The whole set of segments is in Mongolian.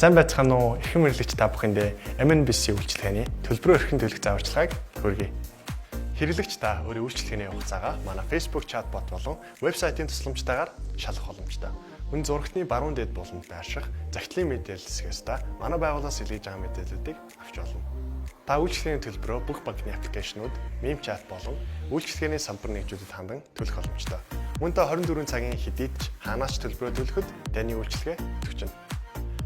Сайн байцгаана уу? Эрхэм хэрэглэгч та бүхэндээ MNBC үйлчилгээний төлбөрөөр эрхэн төлөх зааварчилгааг хүргэе. Хэрэглэгч та өөрийн үйлчилгээний хугацаагаа манай Facebook chatbot болон вебсайтын тусламжтайгаар шалгах боломжтой. Мөн зурагтны баруун дээд буланд байрших захидлын мэдээлэл хэсгээс та манай байгууллагаас илгээж байгаа мэдээллүүдийг авч болно. Та үйлчилгээний төлбөрөө бүх банкны application ууд, meme chat болон үйлчилгээний салбар нэгжүүдэд хандан төлөх боломжтой. Мөн та 24 цагийн хэдийд ч хаанаас ч төлбөрөө төлөхөд таны үйлчилгээ идэвхжинэ.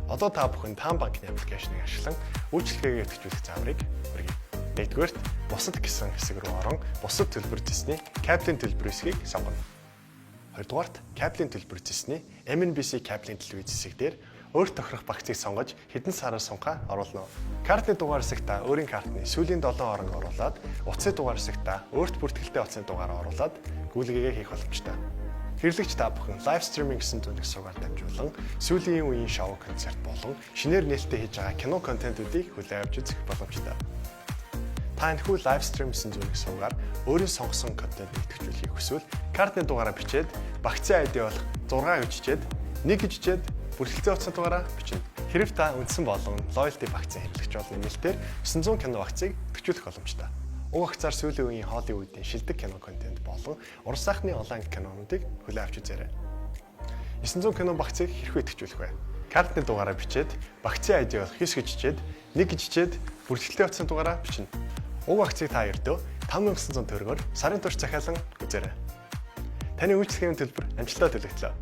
Одоо та бүхэн Таан банкны application ыг ашиглан үйлчилгээгээ идэвхжүүлэх зааврыг хүргэе. Нэгдүгээрт, бусад гэсэн хэсэг рүү орон бусад төлбөр цэсний кабелийн төлбөр хэсгийг сонгоно. Хоёрдугаарт, кабелийн төлбөр цэсний MNBC кабелийн телевиз хэсэг дээр өөрт тохирох багцыг сонгож, хэдэн сараар сунхаа оруулна. Картны дугаар хэсэгт та өөрийн картны сүүлийн 7 оронг оруулаад, утасны дугаар хэсэгт та өөрт бүртгэлтэй утасны дугаараа оруулаад гүйлгээгээ хийх боломжтой. Хэрэглэгч та бүхэн live streaming гэсэн зүүнэх сувгаар дамжуулан сүүлийн үеийн шоу, концерт болон шинээр нээлттэй хийж байгаа кино контентуудыг хүлээн авч үзэх боломжтой. Та энэхүү live stream гэсэн зүүнэх сувгаар өөрийн сонгосон контентыг идэвхжүүлэхийг хүсвэл картны дугаараа бичээд, багцын ID болох 6 гэж бичээд, 1 гэж бичээд, бүртгэлтэй утасны дугаараа бичнэ. Хэрэв та үндсэн болон loyalty багцын хэрэглэгч бол нэмэлтээр 900 кино багцыг идэвхжүүлэх боломжтой. Уг багцаар сүүлийн үеийн Холливуудын шилдэг кино контент болон уран сайхны онлайн кинонуудыг хүлээн авч үзээрэй. 900 кино багцыг хэрхэн идэвхжүүлэх вэ? Картны дугаараа бичээд, багцын ID болох 9 гэж бичээд, 1 гэж бичээд, бүртгэлтэй утасны дугаараа бичнэ. Уг багцыг та ердөө 5900 төгрөгөөр сарын турш захиалан үзээрэй. Таны үйлчилгээний төлбөр амжилттай төлөгдлөө.